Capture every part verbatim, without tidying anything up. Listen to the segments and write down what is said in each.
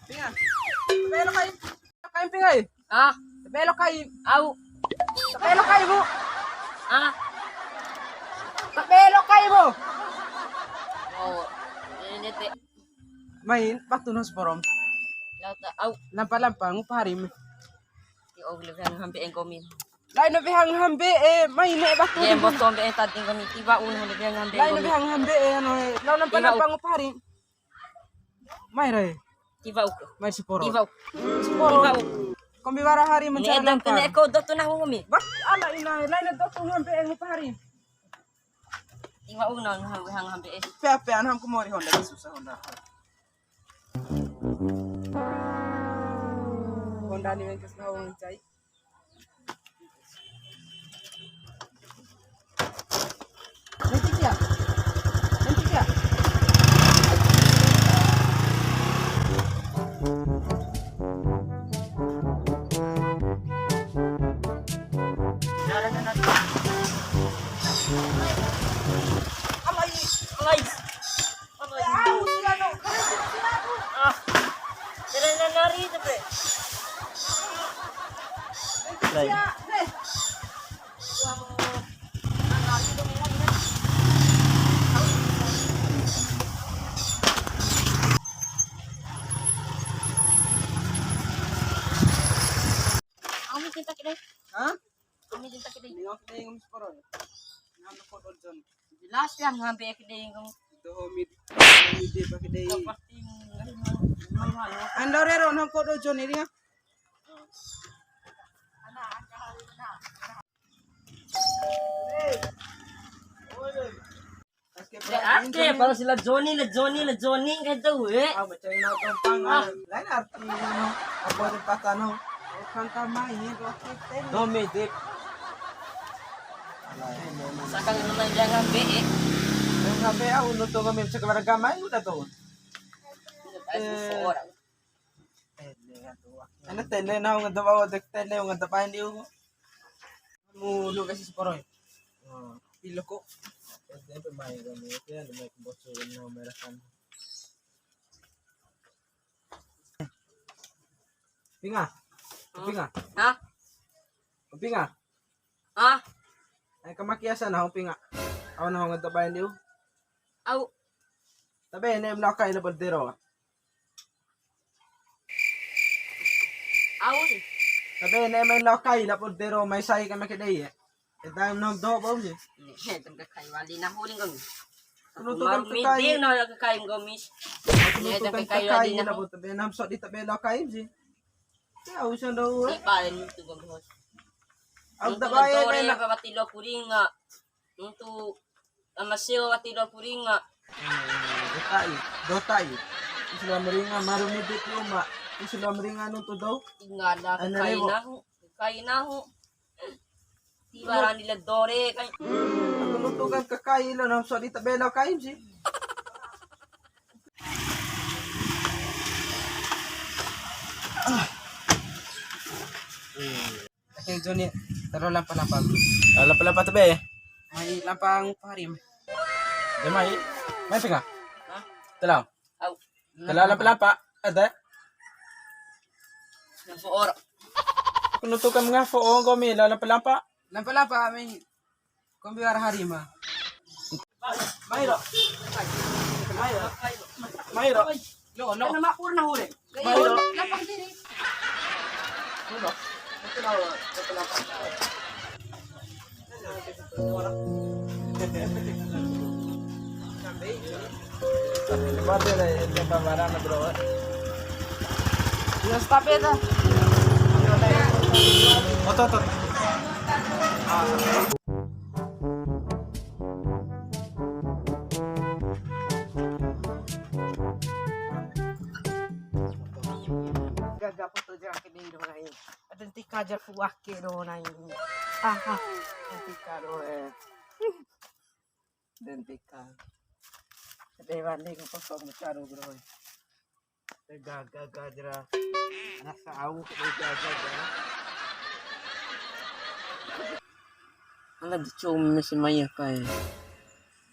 Pinga. Tabe lo kai. Kai, Pinga e. Ah, tabe lo kai. Au. Tabe lo kai, Bu. Ah. Tabe lo kai, Bu. Oh, ini te. Mai, batu na samporo. Lau ta, au. Lampa-lampa, ngupa hari mi. Ti au le hang hambe e nggomi. Laina weha hambe e, mai ne'e batu. Ye, mboto mbe'e tadi nggomi, tiwa'u na hambe weha hambe. Laina weha hambe e, anu e. Lao lampa-lampa ngupa hari. Mai rai. Tiwa'u. Mai samporo. Tiwa'u. Samporo. Tiwa'u. Kombi wara hari ma ncara lampa. Ne'e ko dotu nahu nggomi. Bah, ala ina, laina dotu hambe e ngupa hari. Tiwa'u na hang, hang hambe e. Pe, pe, anu hang ku mori Honda, susah Honda. Honda ni wengkes nahu ngancai. Nanti kia. Nanti kia. Alai, alai. Alai. Ah, keren nari itu, Bre. Alai. Kamu cinta kita. Hah? Kami di taki dei. Nengok dei, ngam seporo. Ngam foto John. Jelas ya, ngambil aki dei, ngam. Doho mid, mid pakai dei. Kau pasti ngam. Ando re ro, nang foto John ini ya. Ake, pala si la Joni, la Joni, la Joni, nggahi dou, e. Ah, baca ina gampang, ah. Lain arti, no. Apa ada patah, no? Bukan tamai, ini dua kita ini. Domi, Dip. Alah, ini memang. Sakang nuna jangan be, e. Jangan be, ah, unu tu kami bisa keluarga main, udah tu. Eh. Ana tele nahu ngada bawa dek tele ngada pain diu. Mu lu kasi seporo. Hmm. Pilo ko. Ede pe mai kami ke anu mai bosu no merakan. Pinga. Pinga. Hah? Pinga. Hah? Ai kamakia sana pinga. Awan nahu ngada pain diu. Au. Tabe ne'em lao kai la bordero. Au ni. Tabe ne'em lao kai la bordero mai sai kai make dei, e. Eda no do bau ni. Ni, he, tengka kai wali nahu ni kami. Kunutu kan kai. Midi no ya kai nggomi. Kunutu kan kai wali nahu. Tabe nam sodi tabe lao kai si. Ya, usan do, e. Ipa ni tu nggomi. Au tabe e. Apa mati lo kuringa. Nuntu ama seo wati dua puringa. Hmm, dotai, dotai. Islam ringa maru midi uma. Islam ringa nuntu dou. Tinggal ada kai nahu, kai nahu. Tiwara ni ledore kai. Aku nuntu kan ke kai lo, nam sodi tabela kai si. Ake Joni, tero lampa-lampa. Ah, lampa-lampa tabe. Mai lampa ngupa hari. De mai. Mai Pinga. Hah? Telau. Au. Telau lampa-lampa. Ada. Yang fo'o. Kunutu kam ngafo, oh, nggomi lao lampa-lampa. Lampa-lampa mai. Kombi wara hari ma. Mai ro. Mai ro. Mai ro. Lo, lo. Nama purna hure. Mai ro. Lapang diri. Lo. Mate le, tempa barana, bro. Iya, stop ya, dah. Otot, otot. Gaga foto jerake dei do nai. Atentika jar fuake do nai. Ah, ah. Atentika do, e. Dentika. Ede wali ku kosong caru, bro. Ede gaga gajra. Anak sa'au ede gaga gajra. Ala dicumi si maya kai.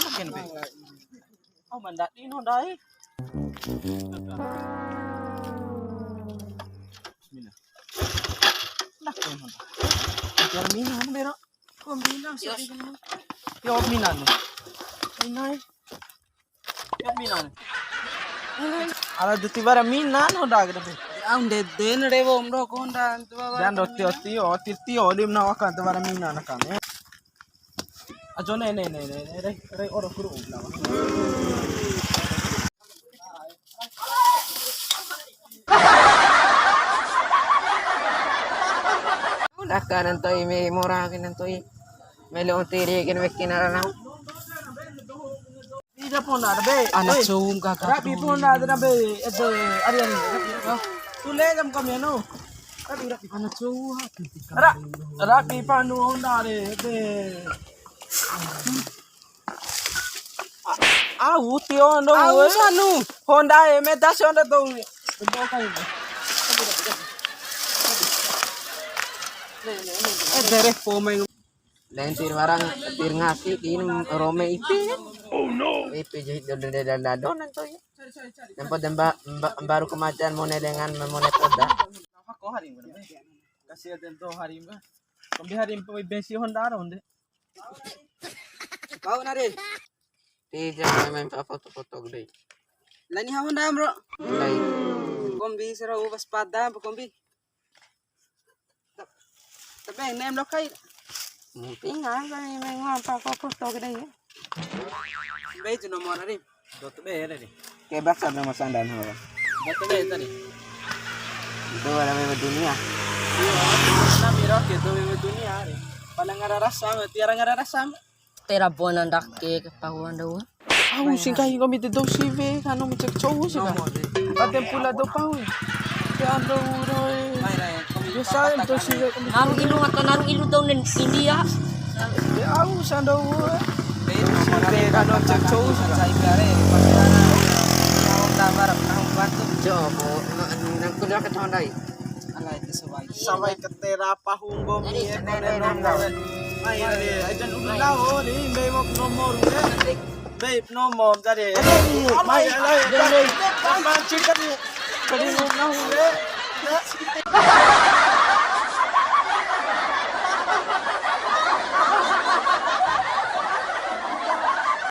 Oke, be. Oh, mandadi no dai. Bismillah. Nah, no. Biar mina, bero. Kombina, yo, mina no. Mina. Ala de tiwara mina no da gede. Au ndede ne rewo mro konda. Dan do tio tio, tio tio di mena waka tiwara mina na kan. Ajo ne ne ne ne ne re re oro kuru ubla. Daka nantoi me mora ke nantoi. Mele ontiri ke weki nara nau. Ida pona ada be. Ana cou gaga. Rapi pona ada be. Ede, ari, ari. Tule jam kami anu. Rapi, rapi. Ana cou. Ra-, rapi panu honda re. Ede. Au tio ando. Au sanu. Honda e me das honda do. Ede re po mai. Lentir warang tir ngasi din rome ipi. Oh no. Ipi jadi dada dada donan to ya. Tempo demba mba-, baru kematian mone lengan mone poda. Apa ko hari ini? Kasih ada tuh hari ini. Kombi hari ini besi honda ronde. Kau nari. Ti ja main foto-foto gede. Lani honda bro. Mulai. Kombi sero pas pada kombi. Tapi nem lo kai. Mungkin nggak kami main ngapa foto-foto gede ya. Be itu nomor hari. Dot be ya tadi. Ke baksa nama sandan hawa. Dot be tadi. Itu ada meme dunia. Iya, nami roke itu meme dunia hari. Paling nggak ada rasa, tiara nggak ada rasa. Tera bona ndake ke pahuan dou. Au singkahi nggomi te dou siwe, kanu mecek cou sih kan. Kate pula dou pahu. Te ando uro e. Biasa em dou siwe. Naru ilu atau naru ilu dou nen India. Ya au sando uro. Te kanu mecek cou sih kan. Coba nang kuliah ke tahun dai. Ala itu sebaik. Sampai ke tera pahu nggomi e, kone nonggo e. Mai, ai, ai, jan ulu lao ni, mbei mo nomor e. Mbei nomor tadi. Mai, ai, ai, ai. Mancing tadi. Tadi nomor e. Ya.